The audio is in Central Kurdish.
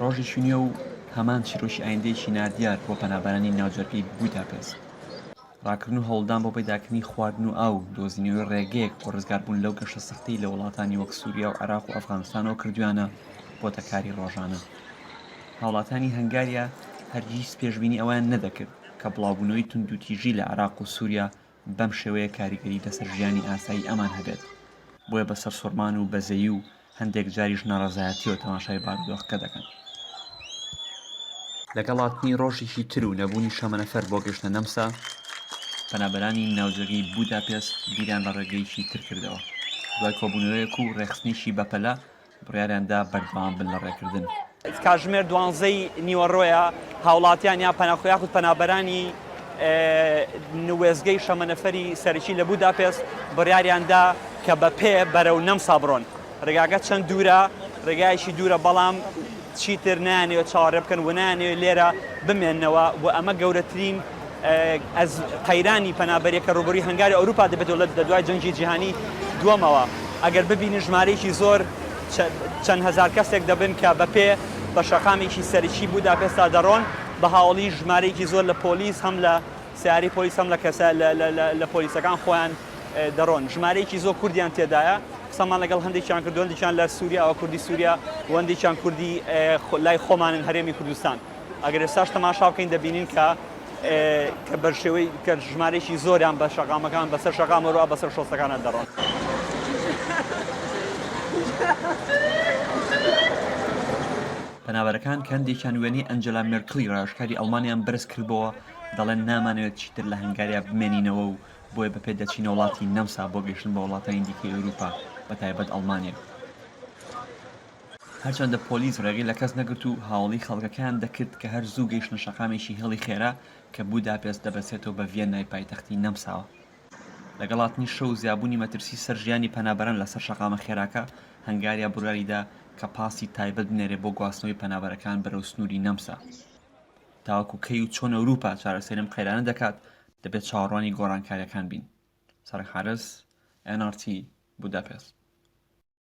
ڕۆژێکی نوێ و هەمان چیرۆکی ئایندەیەکی نادیار بۆ پەنابەرانی ناوجەرگەی بوداپێست. ڕاکردن و هەوڵدان بۆ پەیداکردنی خواردن و ئاو و دۆزینەوەی ڕێگەیەک بۆ ڕزگاربوون لەو گەشتە سەختەی لە وڵاتانی وەک سوریا و عێراق و ئەفغانستانەوە کردوویانە بۆتە کاری ڕۆژانە. هاوڵاتیانی هەنگاریا هەرگیز پێشبینی ئەوەیان نەدەکرد کە بڵاوبوونەوەی توندوتیژی لە عێراق و سوریا بەم شێوەیە کاریگەری لەسەر ژیانی ئاسایی ئەمان هەبێت، بۆیە بە سەرسوڕمان و بەزەیی و هەندێک جاریش ناڕەزایەتیەوە تەماشای بارودۆخەکە دەکەن. لەگەڵ هاتنی ڕۆژێکی تر و نەبوونی شەمەنەفەر بۆ گەشتنە نەمسا، پەنابەرانی ناوجەرگەی بوداپێست بیریان لە ڕێگەیەکی تر کردەوە، دوای کۆبوونەوەیەک و ڕێکخستنێکی بەپەلە بڕیاریان دا بەردەوام بن لە ڕێکردن. کاتژمێر دوانزەی نیوەڕۆیە، هاوڵاتیان یا پەناخۆ یاخود پەنابەرانی وێستگەی شەمەنەفەری سەرەکی لە بوداپێست بڕیاریان دا کە بە پێ بەرەو نەمسا بڕۆن. ڕێگاکە چەند دوورە؟ ڕێگایەکی دوورە، بەڵام چیتر نایانەوێت چاوەڕێ بکەن و نایانەوێت لێرە بمێننەوە و ئەمە گەورەترین قەیرانی پەنابەریە کە ڕووبەرووی هەنگاری ئەوروپا دەبێتەوە لە دوای جەنگی جیهانی دووەمەوە. ئەگەر ببینین ژمارەیەکی زۆر چەند هەزار کەسێک دەبن کە بە پێ بە شەقامێکی سەرەکی بوداپێستا دەڕۆن بە هاوەڵی ژمارەیەکی زۆر لە پۆلیس هەم لە سەیارەی پۆلیس هەم لە کەسە لە پۆلیسەکان خۆیان دەڕۆن. ژمارەیەکی زۆر کوردیان تێدایە. قسەمان لەگەڵ هەندێکیان کردو هەندێکیان لە سووریاوە کوردی سووریا و هەندێکیان کوردی لای خۆمانن هەرێمی کوردستان. ئەگەر ئێستاش تەماشا بکەین دەبینین کە کە بە شێوەی کە ژمارەیەکی زۆریان بە شەقامەکان بەسەر شەقامەوە بەسەر شۆستەکانە دەڕۆن. پەنابەرەکان کە هەندێکیان وێنەی ئەنجێلا مێرکڵی ڕاوێژکاری ئەڵمانیان بەرز کردبۆوە، دەڵێن نامانەوێت چیتر لە هەنگاریا بمێنینەوە و بۆیە بەپێ دەچینە وڵاتی نەمسا بۆ گەیشتن بە وڵاتانی دیکەی ئەوروپا بەتایبەت ئەڵمانیا. هەرچەندە پۆلیس ڕێگەی لە کەس نەگرت و هاوەڵی خەڵکەکەیان دەکرد کە هەر زوو گەیشتنە شەقامێکی هێڵی خێرا کە بوداپێست دەبەستێتەوە بە ڤیەننای پایتەختی نەمساوە. لەگەڵ هاتنی شەو و زیابوونی مەترسی سەر ژیانی پەنابەران لەسەر شەقامە خێراکە، هەنگاریا بڕیاریدا کە پاسی تایبەت بنێرێ بۆ گواستنەوەی پەنابەرەکان بەرەو سنووری نەمسا. تاوەکو کەی و چۆن ئەوروپا چارەسەری ئەم قەیرانە دەکات، دەبێت چاوەڕوانی گۆڕانکارییەکان بین. سارنگ حارس، nrt، بوداپێست.